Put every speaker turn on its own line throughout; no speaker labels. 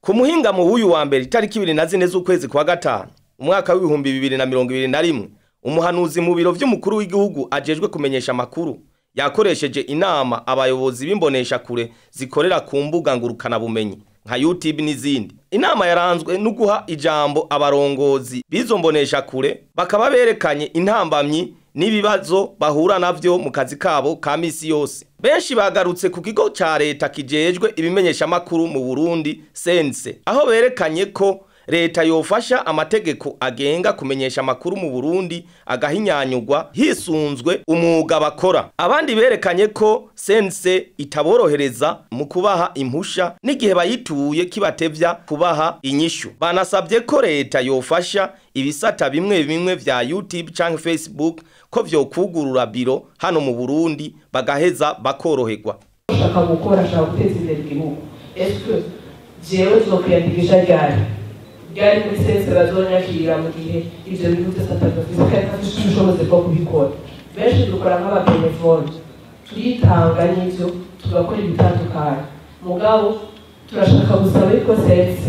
Ku muhingamo w'uyu wa mbere, itariki 24 z'ukwezi kwa gatanu, umwaka w'2021, umuhanuzi mu biro vy'umukuru w'igihugu ajejwe kumenyesha amakuru yakoresheje inama abayobozi b'imboneshakure zikorera ku mbuga ngurukanabumenyi nka YouTube n'izindi. Inama yaranzwe no guha ijambo abarongozi b'izo mboneshakure, bakaba berekanye intambamyi n'ibibazo bahura navyo mu kazi kabo ka misi yose. Benshi bagarutse ku kigo ca leta kijejwe ibimenyeshamakuru mu Burundi, CNC, aho berekanye ko leta yofasha amategeko agenga kumenyesha amakuru mu Burundi agahinyanyurwa hisunzwe umwuga bakora. Abandi berekanye ko CNC itaborohereza mu kubaha impusha n'igihe bayituye kibatevya kubaha inyishu. Banasabye ko leta yofasha ibisata bimwe bimwe vya YouTube canke Facebook ko vyokugurura biro hano mu Burundi, bagaheza bakoroherwa.
Ashaka gukora, ashaka guteza imbere igihugu. Eske jewe nzokwiyandikisha ryari? Ryari muri CNC bazonyakira, mu gihe ivyo bintu vyose atavyo kandi ntafise ubushobozi bwo kubikora? Benshi dukora nk'aba bénévoles, turitanga n'ivyo, tugakora ibitandukanye, mugabo turashaka gusaba yuko CNC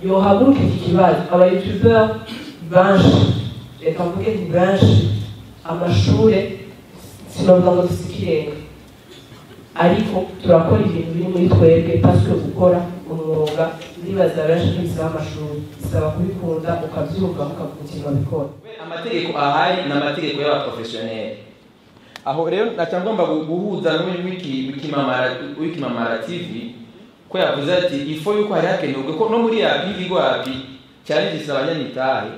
yohaguruka iki kibazo. Aba youtubeur benshi, reka mvuge nti benshi, amashure sinovuga ngo dufise ikirenga, ariko turakora ibintu biri muri twebwe, parce que gukora umwuga, ndibaza benshi ntibisaba amashuri, bisaba kubikunda, ukavyumva, ukavuga uti babikora.
Amategeko ahari ni amategeko y'aba professionnels. Aho rero naca ngomba guhuza n'uyu Wikimamara TV, ko yavuze ati ifo yuko hari hakenewe ko no muri API, ibigo API cyari gifise abanyamitahe.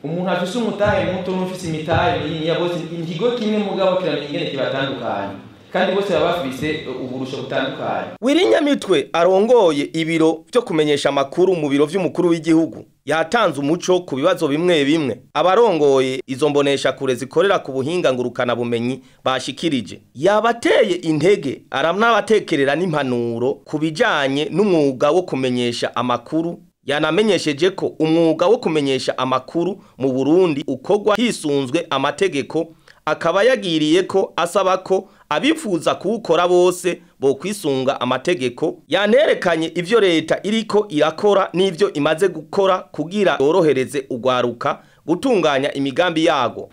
Umuntu afise umutahe muto n'ufise imitahe minini ya bose, ikigo kimwe mugabo kiramenya ingene kibatandukanye, kandi bose baba bafise uburusho butandukanye.
Willy Nyamitwe arongoye ibiro vyo kumenyesha amakuru mu biro vy'umukuru w'igihugu yatanze umuco ku bibazo bimwe bimwe abarongoye izo mbonesha kure zikorera ku buhinga ngurukana bumenyi bashikirije. Yabateye intege, aranabatekerera n'impanuro ku bijanye n'umwuga wo kumenyesha amakuru. Yanamenyesheje ko umwuga wo kumenyesha amakuru mu Burundi ukorwa hisunzwe amategeko, akaba yagiriye ko asaba ko abifuza kuwukora bose bo kwisunga amategeko. Yanerekanye ivyo leta iriko irakora n'ivyo imaze gukora kugira yorohereze ugwaruka gutunganya imigambi yago.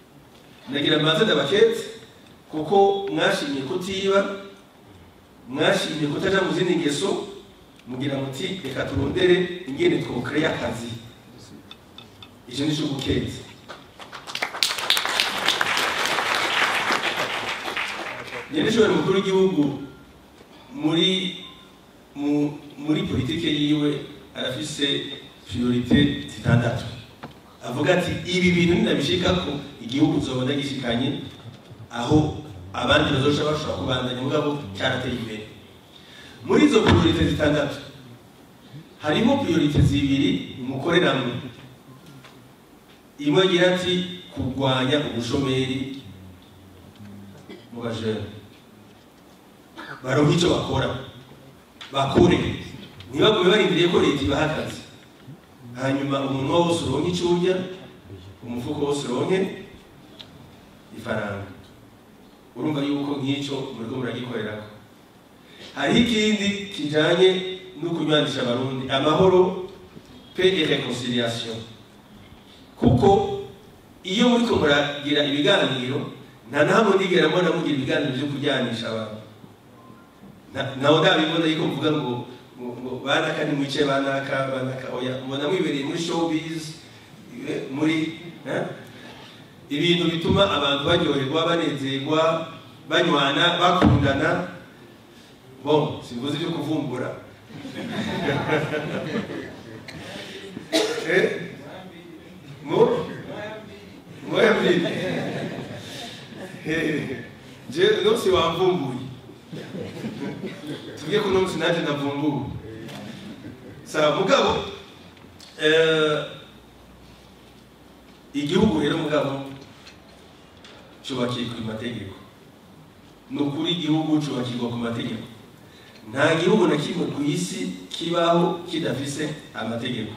Nagira mbanze ndabaketse kuko mwashimye kutiba, mwashimye kutaja mu zindi ngeso, mugira muti reka turondere ingene twocréa akazi. Ico nico gukeza. Nyenisho mukuru w'igihugu muri politike yiwe arafise priorité zitandatu, avuga ati ibi bintu ninabishikako igihugu nzobona gishikanye aho abandi bazoca bashobora kubandanya, mugabo cyarateye imbere. Muri izo priorité zitandatu harimo priorité zibiri mukoreramwe. Imwe agira ati kurwanya ubushomeri mu bajene, baronke icyo bakora, bakore, ntibagume barindiriye ko leta ibaha akazi. Hanyuma umunwa wose uronke icyo urya, umufuko wose uronke ifaranga. Urumva yuko nk'icyo muriko muragikorerako. Hariho ikindi kijanye no kunywanisha Abarundi, amahoro, paix et réconciliation, kuko iyo muriko muragira ibiganiro, nta na hamwe ndigera mbona mugira ibiganiro vyo kuryanisha abantu. Naho ndabibona yuko mvuga ngo banaka nimwice banaka banaka, oya, mbona mwibereye muri showbiz, muri ibintu bituma abantu baryoherwa, banezerwa, banywana, bakundana. Bon, simvuze ibyo kuvumbura. Mo mwembi je no si wamvumbuye, tugiye kuno musi naje ndavumbuwe. Sawa, mugabo igihugu rero mugabo cyubakiye ku mategeko. Ni ukuri igihugu cyubakirwa ku mategeko. Nta gihugu na kimwe ku isi kibaho kidafise amategeko.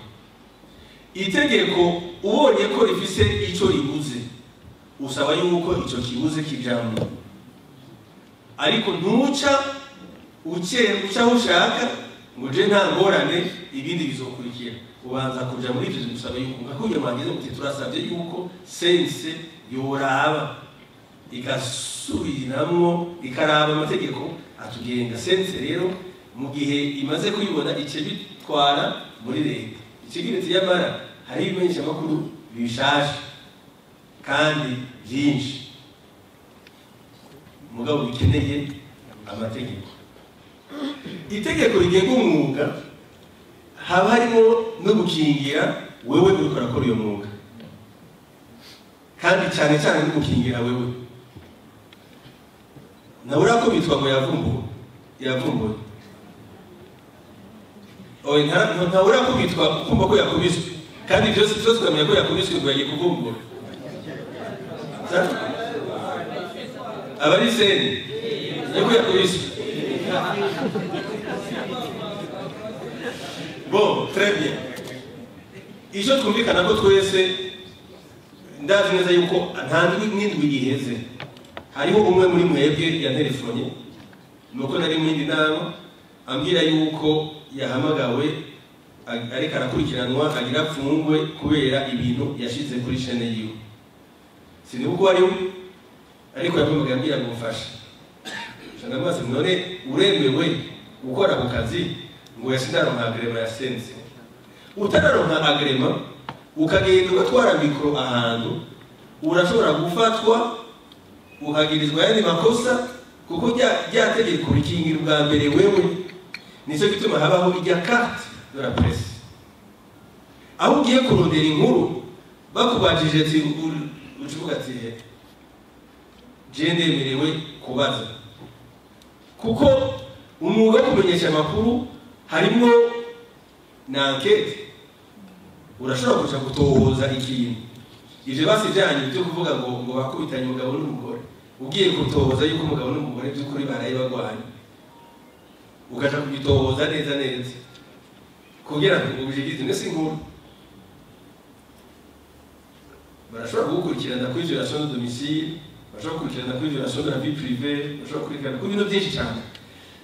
Itegeko ubonye ko rifise ico ribuze, usaba yuko ico kibuze kijamwo, ariko ntuca uce uca aho ushaka. Ngo je nta ngorane, ibindi bizokurikira. Ubanza kuja muri ivyo gusaba yuko nka kugira mwagize muti turasabye yuko CNC yoraba ikasubiramwo, ikaraba amategeko atugenga. CNC rero mu gihe imaze kuyibona ice bitwara muri leta, ikigira iti yamara hari ibimenyesha makuru bishasha kandi byinshi mugabo bikeneye amategeko. Itegeko rigenga umwuga haba harimo no gukingira wewe uriko urakora uyo mwuga, kandi cyane cyane no gukingira wewe nawe urakubitwa ngo yavumbuwe. Oya, ntawe urakubitwa ukumva ko yakubiswe, kandi byose twese tukamenya ko yakubiswe ngo yagiye kuvumbura. Abari seni yuko yakubiswe. Bon, très bien. Icyo twumvikana ko twese ndazi neza yuko nta ndwi n'indwi iheze hariho umwe muri mwebwe yanterefonye, nuko nari mu yindi nama, ambwira yuko yahamagawe ariko arakurikiranwa agira apfungwe kubera ibintu yashize kuri chaîne yiwe. Sinibuka uwo ari we, ariko yampamagaye ambwira ngo mfashe. Ndamubaza none uremewe gukora ako kazi? Ngo yasinaronka agrément ya CNC. Utararonka agrément ukagenda ugatwara mikoro ahantu, urashobora gufatwa ukagirizwa yandi makosa, kuko rya tegeko rikingira ubwa mbere wewe. Nicyo gituma habaho irya carte de la presse. Aho ugiye kurondera inkuru bakubajije ati ucuvuga ati je ndemerewe kubaza, kuko umwuga wo kumenyesha amakuru harimo na enquête. Urashobora kuja gutohoza ikintu. Ivyo basi byanyu byo kuvuga ngo bakubitanye umugabo n'umugore, ugiye gutohoza yuko umugabo n'umugore by'ukuri baraye bagwanye, ukaja kugitohoza neza neza kugira ngo ubishikize nese inkuru. Barashobora kugukurikirana kuri violation de domicile, barashobora kugukurikirana kuri violation de la vie privée, barashobora kugukurikirana kuri bintu byinshi cyane.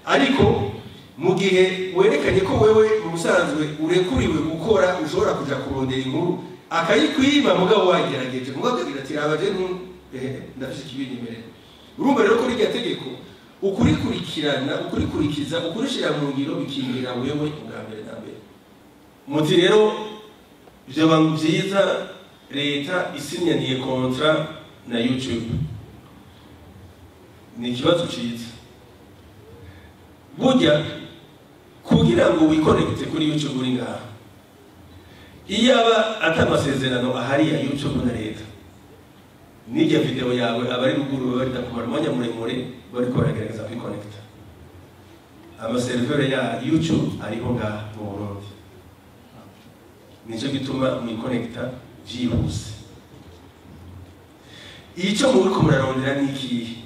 Ariko mu gihe werekanye ko wewe mu busanzwe urekuriwe gukora, ushobora kuja kurondera inkuru akayikwima, mugabo wagerageje, mugabo akagira ati abaje ndafise ikibinyemerera. Urumva rero ko rirya tegeko ukurikurikirana, ukurikurikiza, ukurishira mu ngiro bikingira wewe ubwa mbere na mbere. Muti rero vyoba vyiza leta isinyaniye contrat na YouTube. Ni ikibazo ciza. Burya kugira ngo wikonekite kuri YouTube uri ngaha, iyaba ata amasezerano ahari ya YouTube na leta, n'irya video yawe abari ruguru bari kumara umwanya muremure bariko baragerageza kwikonekita. Amaseriveri ya YouTube ariho ngaha mu Burundi, nicyo gituma mwikonekita vyihuse. Ico muriko murarondera ni ikihe?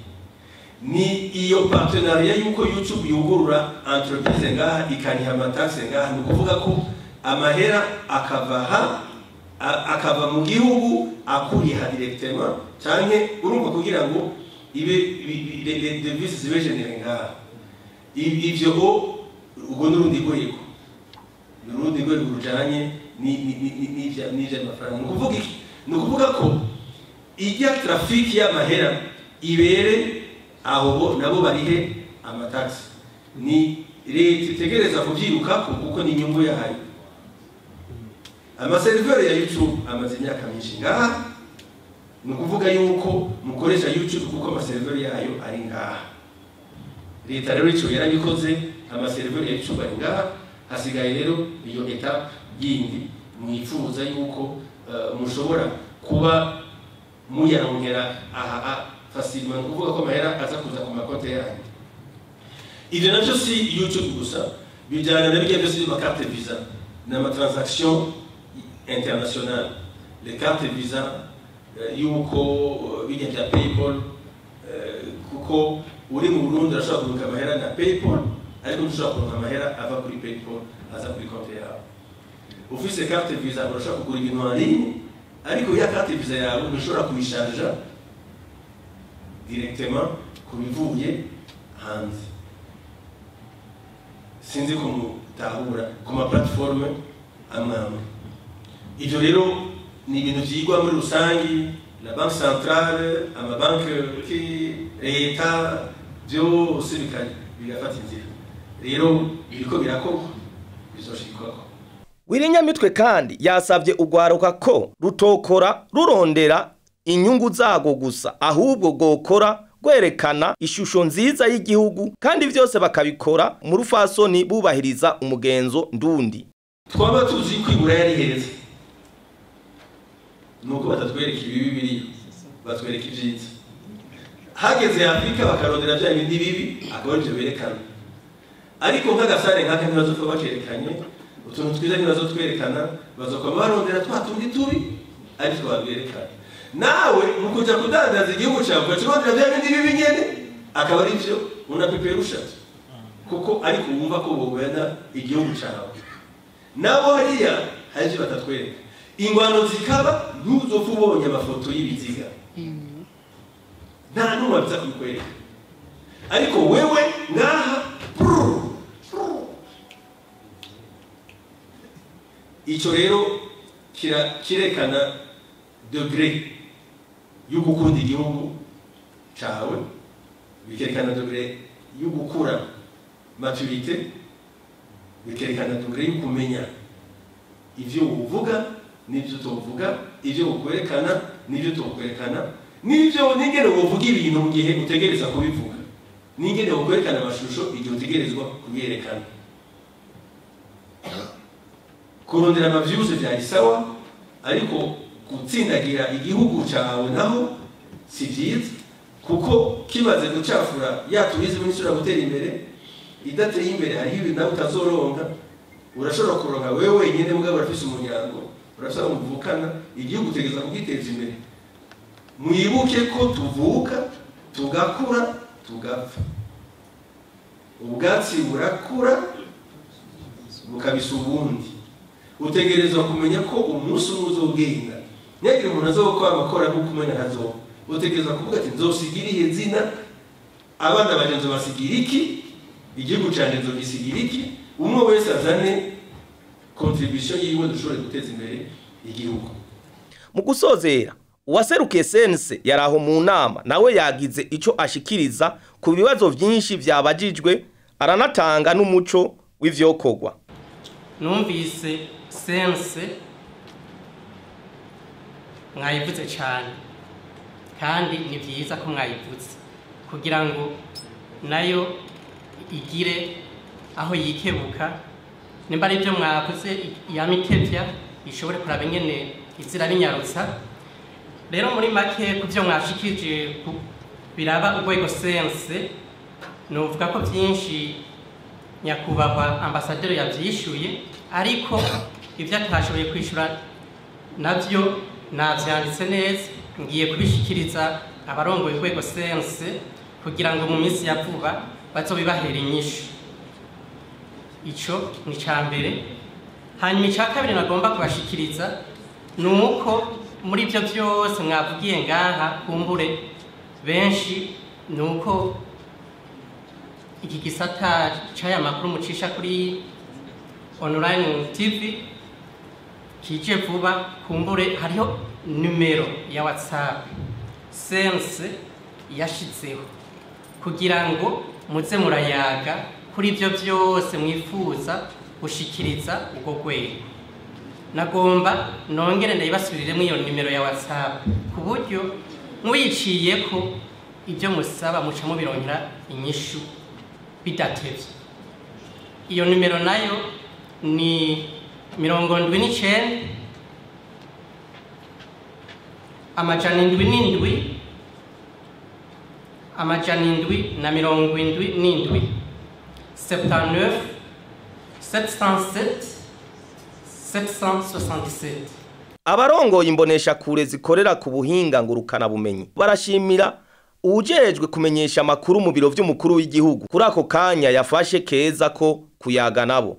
Ni iyo partenariat yuko YouTube yugurura entreprise ngaha ikaniha amataxe ngaha, ni ukuvuga ko amahera akava ha akava mu gihugu akuriha directement, canke urumva kugira ngo ibe les devises zibe générées ngaha. Ivyo ubwo n'urundi rwego, n'urundi rwego rujanye n'ivy'amafaranga. Ni ukuvuga iki? Ni ukuvuga ko ijya trafic y'amahera ibere aho bo nabo barihe amataxe. Ni leta itegereza kuvyirukako kuko ni inyungu yayo. Amaseriveri ya YouTube amaze imyaka myinshi ngaha, ni ukuvuga yuko mukoresha YouTube kuko amaseriveri yayo ari ngaha. Leta rero ico yarabikoze, amaseriveri ya YouTube ari ngaha. Hasigaye rero iyo étape yindi mwifuza yuko mushobora kuba muyaronkera aha facilement, ni ukuvuga ko amahera aza kuza ku makonti yanyu. Ivyo navyo si YouTube gusa, bijyana na birya byose by'ama carte Visa n'ama transaction internationale, les cartes Visa yuko bijya bya PayPal, kuko uri mu Burundi urashobora kurunka amahera na PayPal, ariko ntushobora kurunka amahera ava kuri PayPal aza kuri konti yawe. Ufise carte Visa urashobora kugura ibintu en ligne, ariko ya carte Visa yawe ntushobora kuyisharja directement ku bivuye hanze. Sinzi ko mutahura ku ma plateforme amwe. Ivyo rero ni ibintu vyigwa muri rusangi, la banque centrale, amabanki, leta, byose bigafata inzira. Rero biriko birakorwa, bizoshikwako.
Willy Nyamitwe kandi yasabye ugwaruka ko rutokora rurondera inyungu zago gusa, ahubwo gokora gwerekana ishusho nziza y'igihugu, kandi vyose bakabikora mu rufasoni bubahiriza umugenzo ndundi.
Twaba tuzi kwibura yari heza, nuko batatwereka ibibi biri, batwereka ivyiza. Hageze Afrika bakarondera vya bindi bibi, akaba arivyo berekana. Ariko nk'agasare nk'aka ntibazopfa bakerekanye, utuntu twiza ntibazotwerekana, bazokoma barondera twa tundi tubi ariko baberekana. Nawe mu kuja kudandaza igihugu cawe ugaca urondera vya bindi bibi nyene, akaba arivyo unapeperusha, kuko ariko wumva ko bobona igihugu cawe. Nabo hariya hari ivyo batatwereka. Ingwano zikaba, ntuzopfa ubonye amafoto y'ibiziga, nta n'umwe aza kubikwereka. Ariko wewe ngaha, ico rero kirekana degré yo gukunda igihugu cawe, bikerekana degré yo gukura maturité, bikerekana degré yo kumenya ivyo uvuga n'ivyo utovuga, ivyo ukwerekana n'ivyo utokwerekana, n'ivyo n'ingene wovuga ibintu mu gihe utegereza kubivuga, n'ingene wokwerekana amashusho igihe utegerezwa kuyerekana. Kurondera amavyuze vyari sawa, ariko gutsindagira igihugu cawe naho si vyiza, kuko kimaze gucafura ya tourisme n'ishobora gutera imbere. Idateye imbere hariho ibintu nawe utazoronka. Urashobora kuronka wewe wenyine, mugabo urafise umuryango, urafise abo muvukana. Igihugu utegereza kugiteza imbere. Mwibuke ko tuvuka, tugakura, tugapfa. Ubwatsi burakura bukabisa ubundi. Utegerezwa kumenya ko umunsi umwe uzogenda. Ntihagire umuntu azokora amakora nk'uko umenya ntazoba. Utegerezwa kuvuga ati nzosigira iyihe zina, abana banje nzobasigira iki, igihugu canje nzogisigira iki. Umwe wese azane contribution yiwe dushobore guteza imbere igihugu.
Mu gusozera, uwaserukiye CNC yaraho mu nama, nawe yagize ico ashikiriza ku bibazo vyinshi vyabajijwe, aranatanga n'umuco w'ivyokorwa.
Numvise CNC mwayivuze cyane, kandi ni vyiza ko mwayivuze kugira ngo nayo igire aho yikebuka. Nimba ari byo mwavuze yamitevya ishobore kuraba ingene izira binyarutsa. Rero muri make ku byo mwashikije biraba urwego CNC, novuga ko byinshi nyakubahwa ambasaderi yavyishuye, ariko ivyo atashoboye kwishura navyo navyanditse neza, ngiye kubishikiriza abarongoye urwego CNC kugira ngo mu minsi ya vuba bazobibahera inyishu. Ico ni ca mbere. Hanyuma ica kabiri nagomba kubashikiriza ni uko muri ivyo vyose mwavugiye ngaha kumbure benshi, ni uko iki gisata c'aya makuru mucisha kuri online TV kije vuba, kumbure hariho numero ya WhatsApp CNC yashizeho kugira ngo muze murayaga kuri ivyo vyose mwifuza gushikiriza ubwo rwego. Nagomba nongere ndayibasubiriremo iyo nimero ya WhatsApp ku buryo mwiciyeko ibyo musaba muca mubironkera inyishu bidatevye. Iyo nimero nayo ni 79 707 777 79 707 777.
Abarongoye imbonesha kure zikorera ku buhinga ngurukana bumenyi barashimira uwujejwe kumenyesha amakuru mu biro vy'umukuru w'igihugu kuri ako kanya yafashe keza ko kuyaga nabo.